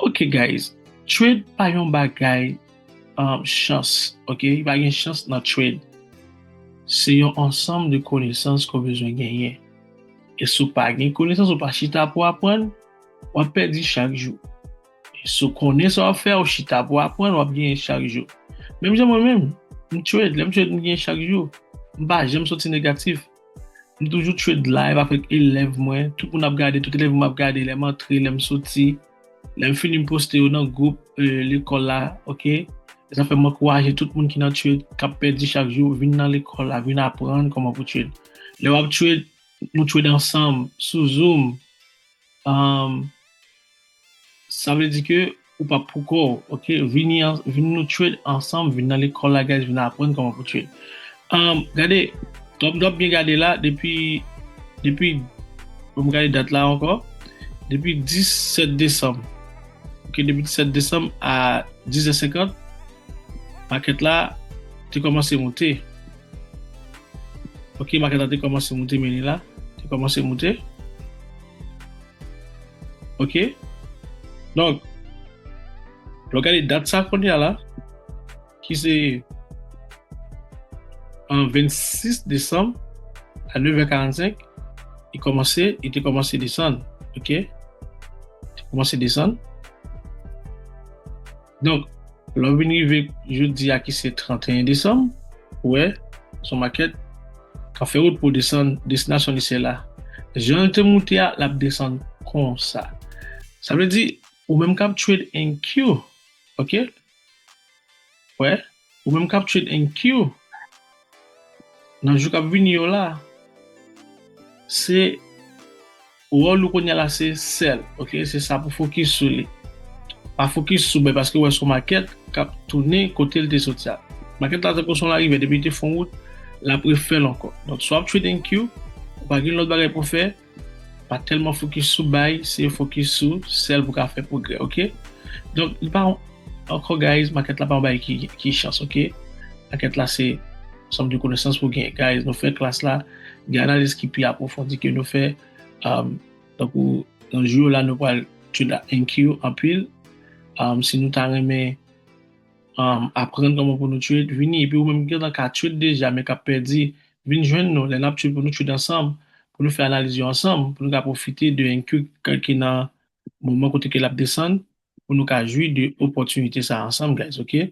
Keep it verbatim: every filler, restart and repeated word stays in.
Ok, guys, trade pa yon bagay um, chans, ok? Li pa gen chans nan trade. Se yon ansanm de konesans ke w bezwen genyen. E si w pa gen konesans, ou pa chita pou aprann, w ap pèdi chak jou. E si w konnen sa w ap fè, ou chita pou aprann, w ap genyen chak jou. Menm jan mwen menm, m trade, lè m trade, m genyen chak jou. M pa janm soti negatif. M toujou trade live avèk elèv mwen. Tout moun ap gade, tout elèv mwen ap gade, lè m antre, lè m soti. Lè m fini, m poste yo nan gwoup eh, lekòl la, ok? E sa fè m ankouraje tout moun ki nan trade, k ap pèdi chak jou, vin nan lekòl la, vin aprann kòman pou trade. Lè w ap trade, nou trade ansanm sou Zoom. Um, sa vle di ke ou p ap poukò w, ok? Vini an- vin nou trade ansanm, vin nan lekòl la, guys, vin aprann kòman pou trade. Um, gade, w ap w ap byen gade la, depi, depi, bon, m gade dat la ankò, depi disèt desanm, ok, depi disèt desanm a dis è senkant, makèt la te kòmanse monte. Ok, makèt la te kòmanse monte, men li la, te kòmanse monte. Ok? Donk, lè w gade dat sa kounye a la, ki se an vennsis desanm a nèf è karannsenk, li kòmanse, li te kòmanse desann. Ok? Li te kòmanse desann. Donk, lè w vin rive jodi a ki se tranteyen desanm, ou wè, se yon makèt k ap fè wout pou desann, destinasyon li se la. Jan l te moute a, l ap desann konsa. Sa vle di, ou menm k ap trade N Q, ok? Wè, ou menm k ap trade N Q, nan jou k ap vini yo la, se wòl ou kounye a la se sell, ok? Se sa pou fokis sou li. Pa fokis sou bay paske w wè se yon makèt k ap tounen kote l te soti a. Makèt la tankou se yon larivyè, depi li te fè yon wout, l ap refè l ankò. Donk, si w ap trade N Q, ou pa gen lòt bagay pou w fè, pa tèlman fokis sou bay, se fokis sou sell pou w ka fè pwogrè, ok? Donk, li pa yon- ankò, guys, makèt la pa yon bagay ki, ki chans, ok? Makèt la se ansanm de konesans pou w genyen. Guys, nou fè klas la, gen analiz ki pi apwofondi ke nou fè. Um, tankou nan jou yo la, nou pral trade N Q anpil. Um, si nou ta renmen um, aprann kòman pou nou trade, vini. Epi ou menm ki gentan ka trade deja, men k ap pèdi, vin jwenn nou. Lè n ap trade pou nou trade ansanm, pou nou fè analiz yo ansanm, pou nou ka pwofite de N Q k- ki nan moman kote ke l ap desann, pou nou ka jwi de opòtinite sa ansanm, guys, ok?